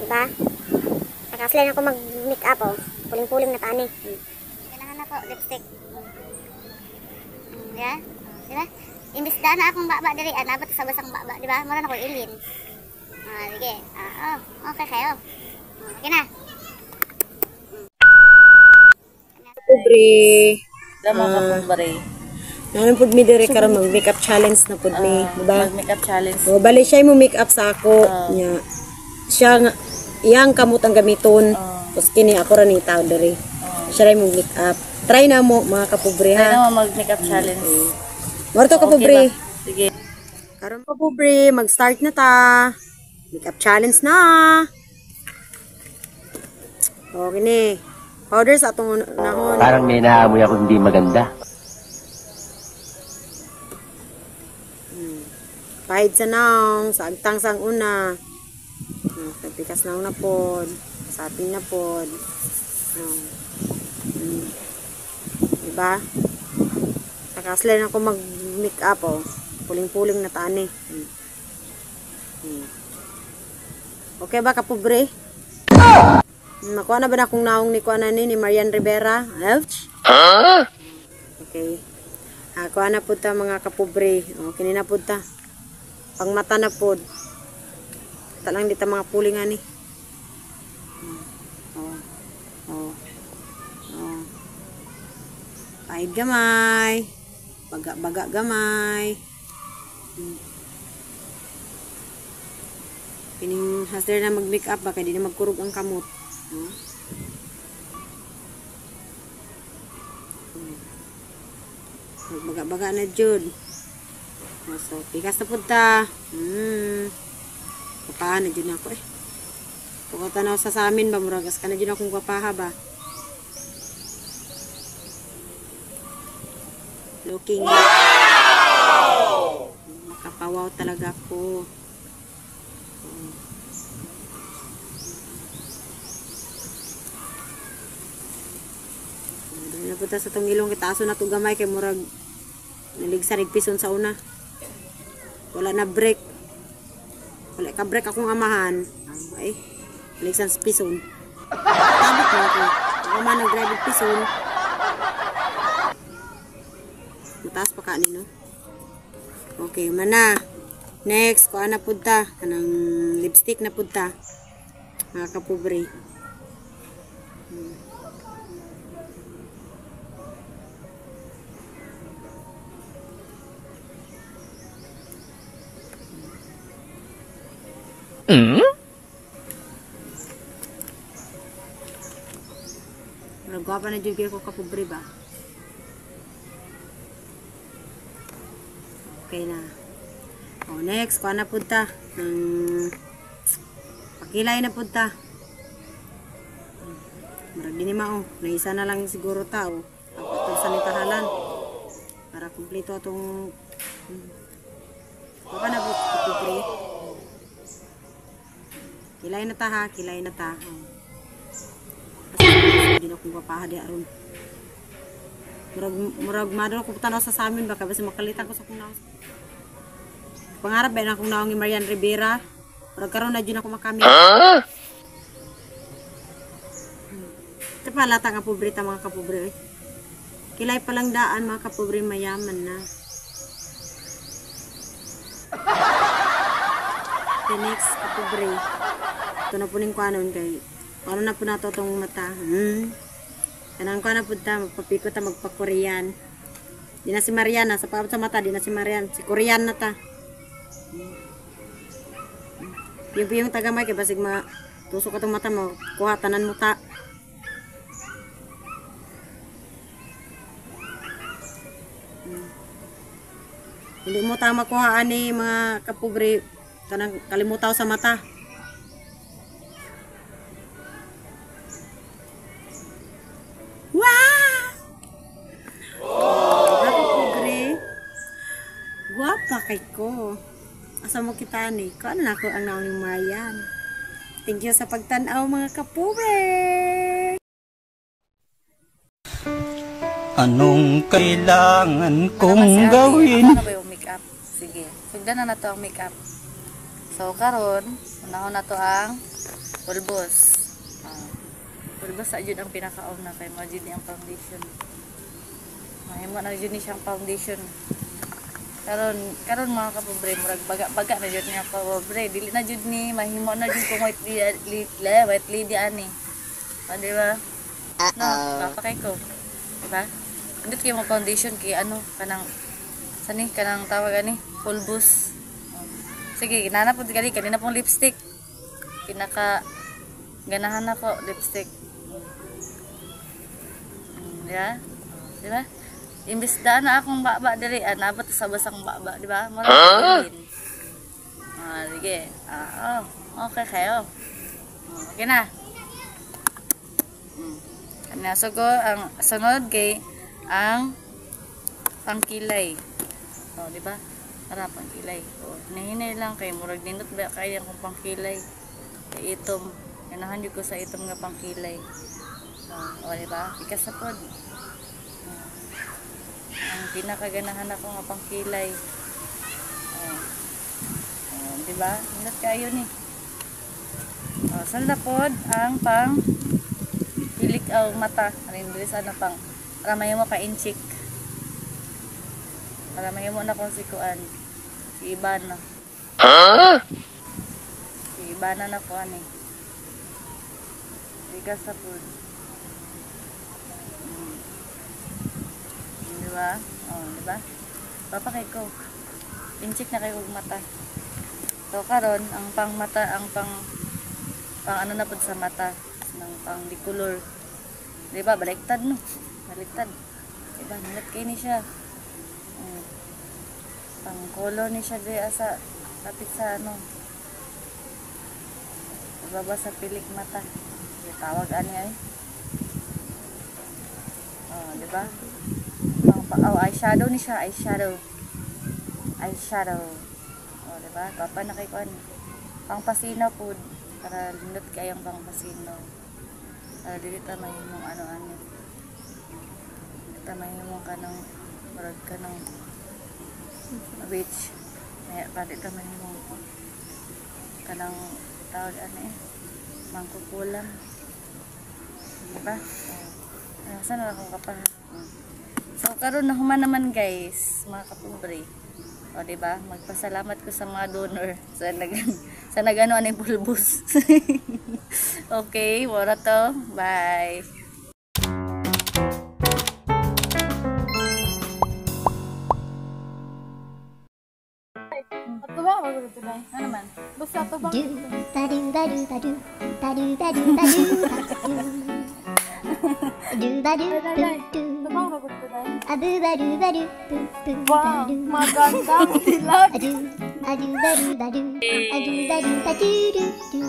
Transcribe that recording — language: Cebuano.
Diba? Nakaslan ako mag-make up, oh. Puling-puling na taani. Kailangan ako lipstick. Yeah. Diba? Imbis daan na akong baba diri, nabot sa basang baba, diba? Mura na ko ilin. Ah, sige. Ah, oh, okay kayo. Okay na. Pobre. Damo ka pobre. Naman pud mi diri karon mag-makeup challenge na pud mi, diba? Mag-makeup challenge. O bali siya mo makeup sa ako nya. Siya nga iyang kamot ang gamiton. Tapos kini ako ra ni tao diri. Siya ra mo makeup. Try na mo mga kapobre Try ha. na mo mag-makeup challenge. Moro to kapobre. Okay ba? Sige. Karon kapobre, mag-start na ta. Makeup challenge na. O kini. Powder sa atong nahon. Parang may naamoy ako hindi maganda. Pahid sa naong, sa agtang sang una. Pikas naong na pod, sa ating na pod. Diba? Nakaslan ako mag-make up, oh. Puling-puling na taani. Okay ba kapobre? Nakuha na ba na akong naong ni kuha na ni Marian Rivera? Ouch! Okay. Kuha na po ta mga kapobre. O, kini na po ta. Pangmata na po. Talang dita mga puling ani. Oh. Oh. Oh. Pahid gamay. Baga-baga gamay. Kining hustler na mag-make up ba kay di na magkurog ang kamot. Oh. Magbaga-baga na jud. So, pikas na pud ta. Kapahan na jud ako eh. Pagkatanaw sa amin ba, muragas ka na jud akong kapaha ba. Looking. Wow! Makapawaw talaga ako. Dali na punta sa tong ilong, kita aso na to gamay kay murag naligsa pison sa una. Wala na break. Wala ka break akong amahan. Ay, naligsan sa pison. Tabot na ako. Ako man nag-drive og pison. Mataas pa ka ni, no? Okay, mana. Next, kuha na pud ta. Kanang lipstick na pud ta. Mga kapobre. Murag gwapa na jud ko kapobre ba? Okay na. Oh, next, kuha na pud ta. Pakilay na pud ta. Murag dinhi mao. Naisa na lang siguro ta, oh. Ang atong sanitahalan. Para kumpleto atong Kuha na pud kapobre. Kilay na ta ha, kilay na ta. Oh. Hindi na akong papaha di aron. Murag madol ko tanaw sa samin baka basta makalitan ko sa akong naong. Pangarap ba na akong naong ni Marian Rivera? Murag karon na jud ako makamit. Ito pala ta nga pobre ta mga kapobre. Kilay palang daan mga kapobre, mayaman na. Okay, next kapobre. Ito na po ning kuanon kay ano na po nato tong mata. Kanang kuan na po ta, magpapiko ta, magpa-Korean. Di na si Mariana, sa paabot sa mata, di na si Marian. Si Korean na ta. Piyong-piyong tagamay, kay basig ma tusok atong mata mo, kuha tanan mo ta. Hindi mo ta makuha ani mga kapobre, kanang kalimutaw sa mata. Wow! Ako pobre. Guwapa kay ko. Asa mo kita ni? Ko ano na ako ang naong ni Marian. Thank you sa pagtan-aw mga kapobre. Anong kailangan kong gawin? Ano ba yung makeup? Sige. Sugdan na to ang makeup. So karon, unahon na to ang Pulbos. Pulbos sa jud ang pinakauna kay mao jud ni ang foundation. Mahimo na jud ni siyang foundation. Karon karon mga kapobre, murag baga-baga na jud niya kapobre. Dili na jud ni mahimo na jud kung white lady, white lady ani. O, di ba? No, papakay ko. Di ba? Indot kayo mga foundation kay ano kanang sani kanang tawag ani pulbos. Sige, ginana po gali kanina pong lipstick. Pinaka ganahan ako lipstick. Yeah. Di ba? Imbis daan na akong baba diri, nabot sa basang baba, di ba? Mura huh? Sige. Oh, okay kayo. Okay na. Nasa ko ang sunod kay ang pangkilay. Oh, di ba? Ara pangkilay. Oh, nahinay lang kay murag nindot ba kay ang pangkilay. Kay itom. Ganahan jud ko sa itom nga pangkilay. Oh, di ba? Pikas sa pod. Ang pinakaganahan ako nga pangkilay. Oh. Oh, di ba? Nindot kayo ni. Oh, sanda pod ang pang hilik aw mata. Anin diri sana pang para mahimo ka inchik. Para mahimo na kung si kuan. Si Ivana. Huh? Si Ivana na ko ani. Bigas sa pod. Diba? Oh, diba? Papakay ko. Inchik na kayo og mata. So karon ang pang mata, ang pang pang ano na pud sa mata, ng pang di color. Diba? Baliktad no. Baliktad. Diba? Nindot kay ni siya. Pang color ni siya diri sa kapit sa ano. Baba sa pilik mata. Tawag ani ay. Oh, diba? Oh, eyeshadow ni siya, eyeshadow. Eyeshadow. Oh, diba? Papa na kay kuan. Pangpasino pud para lindot kay ang pangpasino. Para dili ta mahimong ano-ano. Dili ta mahimong kanang murag kanang witch. Kaya pa di ta mahimong kanang tawag ano eh. Mangkukulam. Diba? Oh. Saan na akong kapaha? Oh. So karon na human naman guys, mga kapobre. O di ba? Magpasalamat ko sa mga donor sa nag sa nagano ani pulbos. Okay, wala to. Bye. Ato ba ako dito dai? Ano man? Basta ato ba? Do ba do ba do ba do ba do ba do ba do do ba do do do Tabang ra gud dai. abu ba do ba do bu bu ba Wow, do magandang dilag. ado ado ba do ba do ado ba do ba do do do.